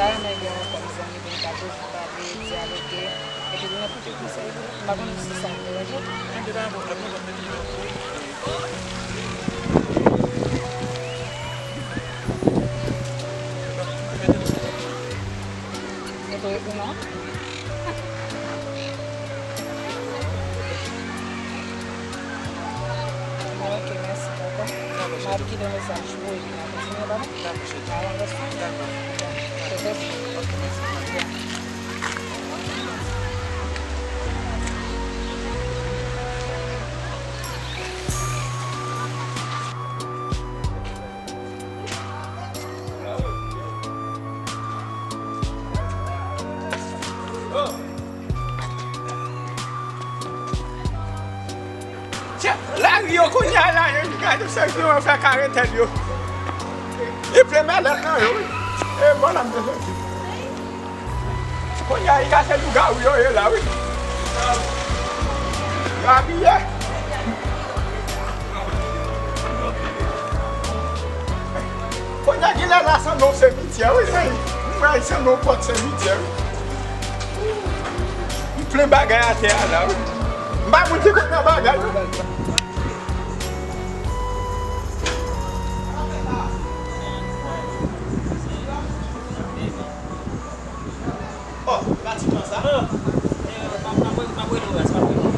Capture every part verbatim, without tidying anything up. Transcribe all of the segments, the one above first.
Mwen renmen gen yon kòm zanmi pou m ka toujou pale, dyaloge, epi li nan tout konsèy tou. M pa konn si sa ap deranje w. Mete w epi non. Ok, mèsi, papa. M ap kite mesaj pou ou epi n a kontinye, papa. Dakò, cheri. Alò, mèsi. Dakò. Ok, mèsi. Ok, mèsi. Tchè, lari yo kounye a la, yo gade se yo fè kare tèt yo. Li plen malèt nan yo, wi. E bon, la m te soti. Kounye a, li ka se lougawou yo ye la, wi. Yo abiye. Kounye a, genlè la sanble yon simityè, wi, mezanmi. M wè li sanble yon pòt simityè, wi. M plen bagay atè a la, wi. M pa moun ki konn nan bagay, wi. Oh, pati pran sa. Oh, eh, m ap, m ap, m ap rele w, m ap rele w.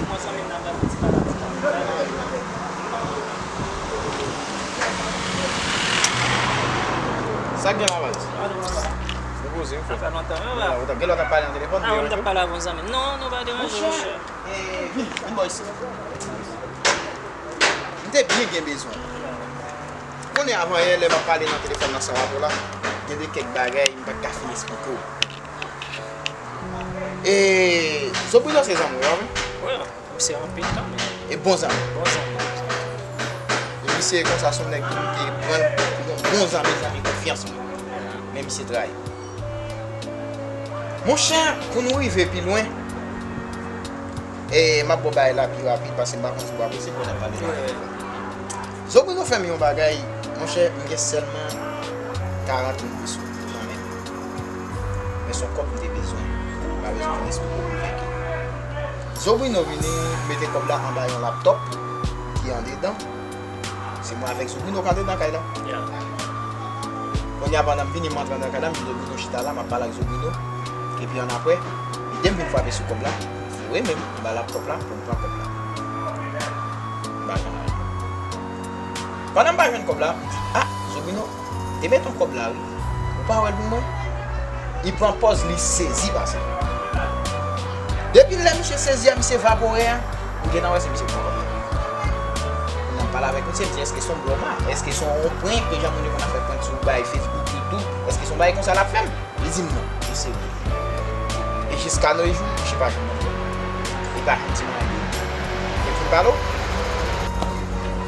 Mwen sanble m nan gade ti pala, ti pala. Sa k gen la, baz? Nou poze, wi, frè. Sa fè lontan, wi, la. Ou t ap gen lè w t ap pale nan telefòn, ah, wi, m t ap pale avè yon zanmi m. Non, non, pa deranje, monchè. Eh, vin, vin bò isit. M te byen gen bezwen. Konnen avan yè, lè m ap pale nan telefòn ansanm avè w la, gen de kèk bagay m pa t ka fin esplike w. E Zobrino se zanmi w, wi. Wi, misye anpil kanmenm. E bon zanmi. Bon zanmi. E misye konsa se yon nèg ki te pran l pou yon bon zanmi, zanmi konfyans mwen. Men misye trayi. Monchè, pou nou rive pi lwen, e m ap ba w bagay la pi rapid, paske m pa konn si w ap prese, konnen m pale la. Zobrino fè m yon bagay, monchè, m gen sèlman karant mil peso nan men m. Men se yon kòb m te bezwen. M pa bezwen fin esplike w pou veke. Zobrino vini mete kòb la anba yon laptòp ki andedan. Se mwen avèk Zobrino k andedan kay la. Ya. Kounye a, pandan m vini, m antre anndan kay la, m di Zobrino chita la, m ap pale ak Zobrino. Epi annapre, lide m vin frape sou kòb la, m voye men m anba laptòp la pou m pran kòb la. M pa jwenn anyen. Pandan m pa jwenn kòb la, m di, "Ah, Zobrino, te mete yon kòb la, wi. Ou pa wè l pou mwen?" Li pran pòz, li sezi pase. Depi lè misye sezi a, misye evapore a, ou gentan wè se misye k pran kòb la. Kounye a m pale avèk misye, m di, "Èske se yon blòma? Èske se yon prank, jan moun yo konn ap fè prank sou bay Facebook, YouTube? Èske se yon bagay konsa l ap fè m?" Li di m non, li serye. E jiska nojou, misye pa jwenn non. Li pa jwenn ti mwen anyen. Epi m pale w.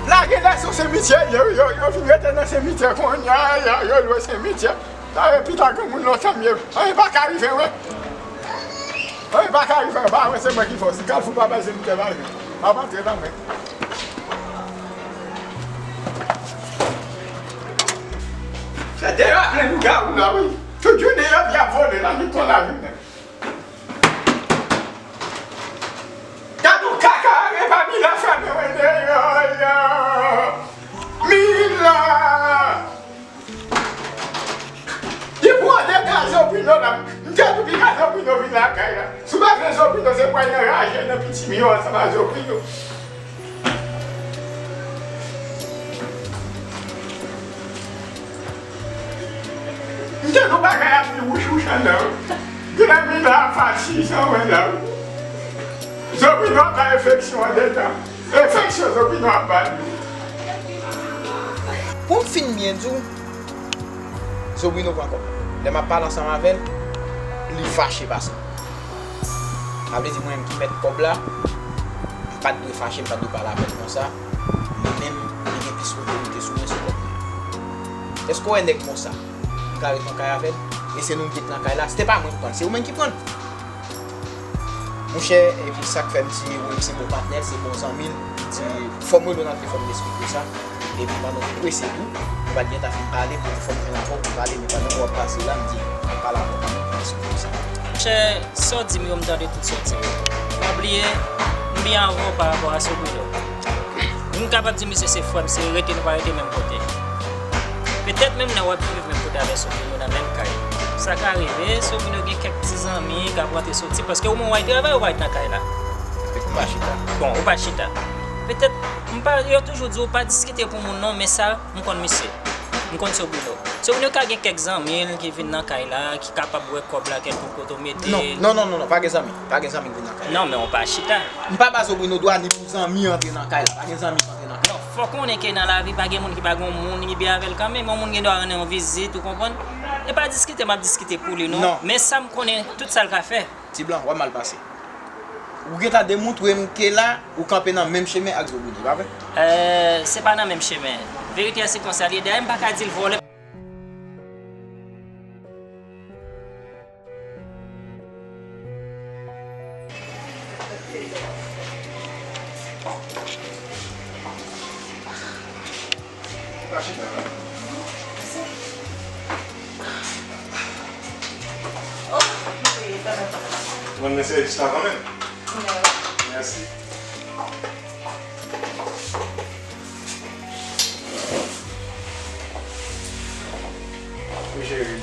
Lage lè sou simityè, yo, yo, yo fin rete nan simityè kounye a, yo, yo lwe simityè. Dayè, pita granmoun lontan m ye. Anyen pa ka rive mwen. Anyen pa ka rive mwen. Pa mwen, se mwen ki fò. Si Kalfou pa bay simityè, pa jwenn. M ap antre nan mwen. Fè deyò a plen lougawou la, wi. Tout jounen y ap, y ap vole la, ni kon lajounen. Gad yon kaka, e pa Mila fèmen mwen deyò, yo. Mila! Li pran de gaz Zobrino la. M te tou pi gaz Zobrino vin lakay la. Si w pa vle Zobrino, se pou w al nan raje nan Pitimi yo ansanm ak Zobrino. M te nou bagay ap di wouch wouch anndan wi. Granmi la ap fatige anmwey la wi. Zobrino ap bay enfeksyon andedan. Enfeksyon Zobrino ap ba li. Pou m fin byen di w, Zobrino pran kòb. Lè m ap pale ansanm avè l, li fache pase m. Sa vle di mwen menm ki mèt kòb la, m pa t dwe fache, m pa t dwe pale avè l konsa. Mwen menm, li gen plis otorite sou mwen, sou kòb mwen. Èske w wè nèg konsa? M ka ret nan kay avè l? E se nou ki t nan kay la. Se te pa mwen ki pran l, se ou menm ki pran l. Monchè, epi sa k fè m di, wi, m se bon patnè l, se bon zanmi l. M di, fò m rele w nan telefòn, m esplike w sa. Epi pandan m prese tou, Pral gentan fin pale pou fò m vin avè w pou pale, men pandan w ap pase la, m di, m ap pale avè w kanmenm, paske konsa. Monchè, sa w di m yo, m tande tout sa w di m yo. Pa bliye, m byen avè w pa rapò a Sobrino. M kapab di misye se frè m, se rete nou pa rete menm kote. Petèt menm lè w ap viv menm kote avè Sobrino nan menm kay. Sa ka rive, Sobrino gen kèk ti zanmi k ap rantre soti, paske ou menm w al travay, ou pa ret nan kay la. Ou pa chita. Bon, ou pa chita. Petèt, m pa, yo toujou di w pa diskite pou moun non, men sa, m konn misye. M konn Sobrino. Sobrino ka gen kèk zanmi l ki vin nan kay la, ki kapab wè kòb la, kèlkonk kote w mete. Non, non, non, non, non, pa gen zanmi. Pa gen zanmi k vin nan kay la. Non, men w pa chita. M pa ba Sobrino dwa ni pou zanmi antre nan kay la. Pa gen zanmi k antre nan kay la. Non, fò konnen ke nan lavi, pa gen moun ki pa gen yon moun li byen avè l kanmenm. Yon moun gen dwa rann yon vizit, ou konprann? E pa diskite, m ap diskite pou li, non. Non. Men sa m konnen, tout sa l ka fè. Ti blan, w ap mal pase. Ou gentan demontre m ke la, ou kanpe nan menm chemen ak Sobrino, pa vre? Euh, se pa nan menm chemen. Verite a se konsa l ye. Dayè, m pa ka di l vòlè. Mwen, mesye, jis la kanmenm. Mèsi. Wi, cheri,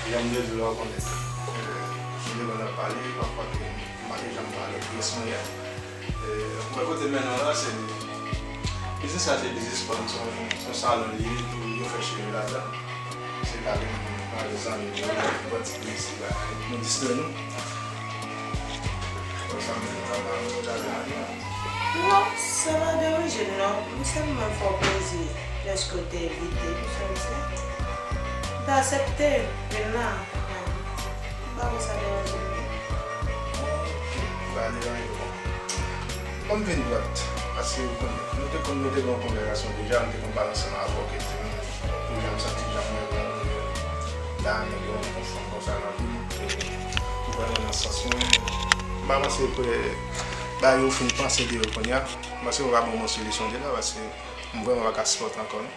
jan m te di w la, ou konnen. Euh, nou te konn ap pale, pafwa ke m pa te janm pale pyès mwen yè. Euh, mwen kote m mennen w la, se biznis la, se biznis pa m, se yon, se yon salon li ye, tou yo fè cheve ladan. Se gade m, gade zanmi m yo, yon ti biznis la, nou distrè nou. Konsa menm, nou pa, nou pa gade anyen. Non, sa pa deranje m non. M sèlman fè w plezi, dèske w te envite m, sa w di. M te aksepte vin la. M pa wè sa deranje m non. Bon, ok, pa deranje, bon. Bon, m vin dwat, paske ou konnen, nou te konn, nou te gen yon konvèsasyon deja, m te konn pale ansanm avè w ke te, pou jan m santi, jan mwen wè w la, mwen gen yon, yon fanm konsa nan vi m, e tou vrèman nan sans mwen, m pa panse ke bagay yo fin panse de yo kounye a, m panse yo va ban mwen solisyon de la, paske m vrèman pa ka sipòte ankò non.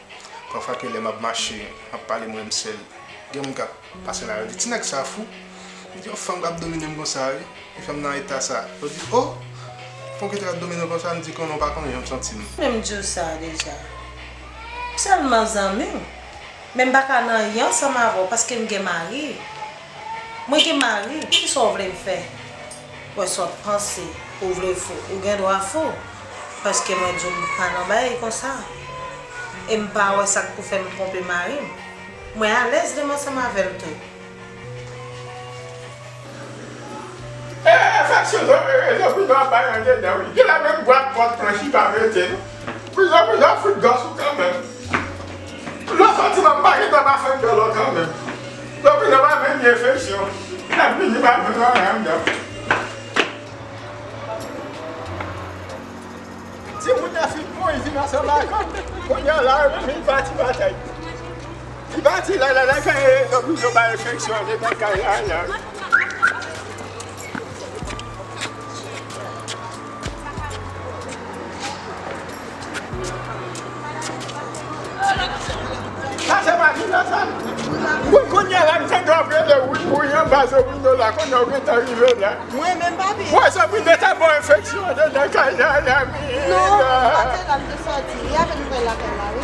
Pafwa ke lè m ap mache, m ap pale mwen menm sèl, gen moun k ap pase la, yo di, "Ti nèg sa fou." Yo di, "Yon fanm k ap domine m konsa, wi." Yon fanm nan eta sa. Yo di, "O! Fon ki te ap domine m konsa," m di, "Konnen w pa konnen jan m santi m." Men m di w sa deja. M sèlman zanmi w. Men m pa ka nan anyen ansanm avè w paske m gen mari. Mwen gen mari. Kisa w vle m fè? Wè sa w ap panse. Ou vle fou. Ou gen dwa fou. Paske mwen di w m pa nan bagay konsa. E m pa wè sa k pou fè m twonpe mari m. Mwen alèz lè m ansanm avè l tou. E, efeksyon, Sobrino ap bay andedan, wi. Gen la menm bwat pòt planch li pa mete, non. Sobrino fout gòs ou kanmenm. Lè w sòti la, m pa gentan pa fè m dòlò kanmenm. Sobrino pa menm gen efeksyon. L ap vini pa menm anyen anndan. Timoun nan fin mouri vin ansanm ak kòb. Kounye a la, yo menm vin pati batay. Li pati la, la, la, fè rezon pou yo bay enfeksyon andedan kay la, la. Sa se pa vin ansanm. Bon, kounye a la, m tande w ap rele wi, wi, anba Sobrino la, kounye a w gentan rive la. Mwen menm, papi. Wè, Sobrino ta ba w enfeksyon andedan kay la, la, mi. Non, m pa te la, m te sòti. E apèn m pral lakay la, wi.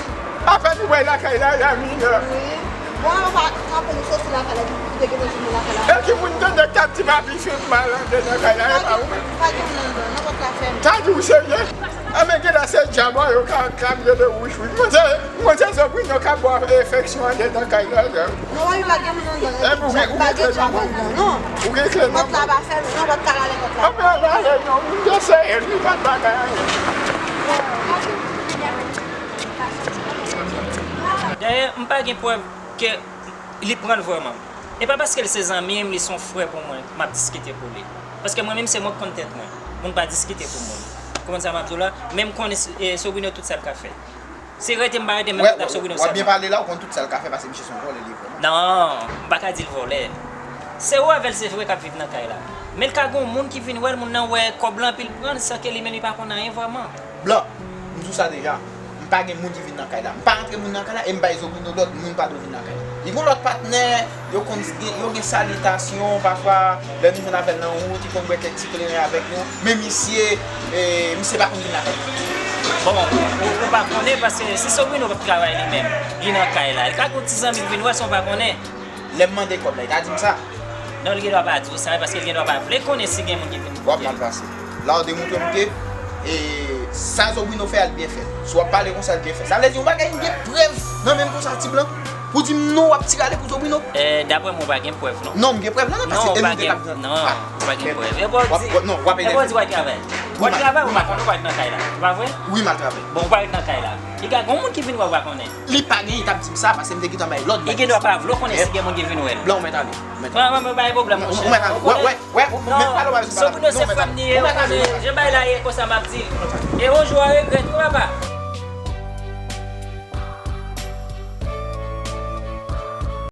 Apèn ou pral lakay la, la, mi, la. Wi. Bon, apèn ou sòti lakay la, epi ou te gentan jwenn mwen lakay la. E ki moun tande k t ap di papi fè m mal andedan kay la, e pa ou menm? Pa gen, pa gen moun anndan, non, pòt la fèmen. Sa di w serye? Anben, genlè se dyab yo ka, ka rele wouch, wouch. Mwen se, mwen se Sobrino k ap ba w enfeksyon andedan kay la, la. Non, wi, pa gen moun anndan. Epi ou gen, ou gen kle nan men w? Pa gen dyab anndan, non. Ou gen kle nan men w? Pòt la pa fèmen, non, pòt la rale pòt la. Anben, rale, non, moun te sere, li pa t bagay anyen. Dayè, m pa gen prèv ke li pran l vrèman. E pa paske l se zanmi m, li se yon frè pou mwen, m ap diskite pou li. Paske mwen menm, se mwen k konn tèt mwen. Moun pa diskite pou moun. Konprann sa m ap di w la? Men m konnen, e, Sobrino tout sa l ka fè. Se rete m pa rete, menm w ap Sobrino sèlman. W ap byen pale la, ou konn tout sa l ka fè, paske misye se yon vòlè, li ye vrèman. Non, m pa ka di l vòlè. Se ou avè l, se vre, k ap viv nan kay la. Men l ka gen yon moun ki vin wè l, moun nan wè kòb lan, epi l pran l, san ke li menm li pa konn anyen vrèman. Blan, m di w sa deja. M Pa gen moun ki vin nan kay la. M pa rantre moun nan kay la e m bay Zobino lòd, moun pa dwe vin nan kay la. Li gen lòt patnè, yo konn gen, yo gen salitasyon, pafwa, lè nou jwenn avè l nan wout, li konn bwè kèk ti kleren avèk nou. Men misye, e, misye pa konn vin nan kay la. Bon, ou, ou pa konnen, paske si Sobrino p ap travay li menm, li nan kay la. Li ka gen yon ti zanmi ki vin wè san w pa konnen. Lè m mande kòb la, li ta di m sa. Non, li gen dwa pa di w sa, paske li gen dwa pa vle konnen si gen moun ki vin. W ap mal pase. La w demontre m ke, e, sa Sobrino fè a, l byen fèt. Si w ap pale konsa, l byen fèt. Sa vle di yon bagay, m gen prèv nan men m konsa, ti blan. Pou di m non, w ap ti rale pou Sobrino. E, daprè mwen, ou pa gen prèv, non. Non, m gen prèv la, non, paske Non, ou pa ennmi te gen, kap nan. non, ou pa gen prèv. E pa w di, Non, w ap e pa w di w al travay. W al travay, ou pa konnen, ou pa ret nan kay la. Ou pa vre? Wi, m al travay. Bon, ou pa ret nan kay la. Li ka gen yon moun ki vin wè, ou pa konnen. Li pa gen, li t ap di m sa, paske m te gentan bay lòd. Li gen dwa pa vle w konnen si gen moun ki vin wè l. Blan, ou mèt ale. Ou mèt ale. Mwen, mwen, mwen, pa gen pwoblèm, monchè. Ou mèt ale. Wè, wè, wè, ou mèt pale, w ap Sobrino se fanm li ye, ou konnen, jan bagay la ye konsa m ap di l. E yon jou a regrèt, wi, papa.